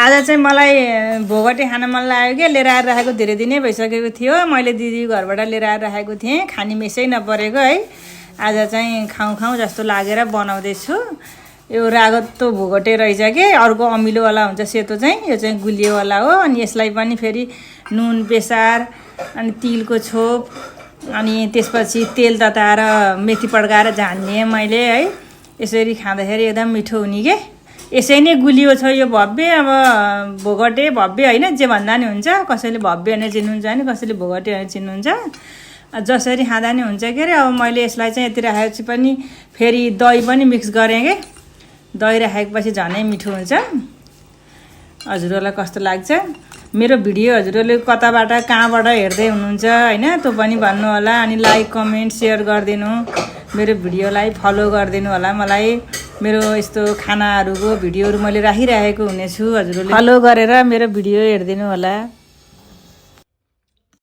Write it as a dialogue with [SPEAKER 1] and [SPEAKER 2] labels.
[SPEAKER 1] आज चाहिँ मलाई भोगटे खान मन लाग्यो के लिएर आएर राखेको धेरै दिनै भइसकेको थियो। मैले दिदी घरबाट लिएर आएर राखेको थिएँ, खानी मेसै नपरेको है। आज चाहिँ खाउँ जस्तो लागेर बनाउँदैछु। यो रागतो भोगटे रहेछ के, अर्को अमिलोवाला हुन्छ सेतो चाहिँ, यो चाहिँ गुलियोवाला हो। अनि यसलाई पनि फेरि नुन बेसार अनि तिलको छोप अनि त्यसपछि तेल तताएर मेथी पड्काएर झान्ने मैले है। यसरी खाँदाखेरि एकदम मिठो हुने के। यसै नै गुलियो छ यो भव्य। अब भोगटे भव्य होइन, जे भन्दा नि हुन्छ। कसैले भव्य भने चिन्नुहुन्छ भने, कसैले भोगटे भने चिन्नुहुन्छ। जसरी खाँदा नि हुन्छ के अरे। अब मैले यसलाई चाहिँ यति राखेपछि पनि फेरि दही पनि मिक्स गरेँ के। दही राखेपछि झनै मिठो हुन्छ। हजुरहरूलाई कस्तो लाग्छ मेरो भिडियो? हजुरहरूले कताबाट कहाँबाट हेर्दै हुनुहुन्छ होइन, त्यो पनि भन्नु होला। अनि लाइक कमेन्ट सेयर गरिदिनु, मेरो भिडियोलाई फलो गरिदिनु होला। मलाई मेरो यस्तो खानाहरूको भिडियोहरू मैले राखिरहेको हुनेछु। हजुरहरूले फलो गरेर मेरो भिडियो हेरिदिनु होला।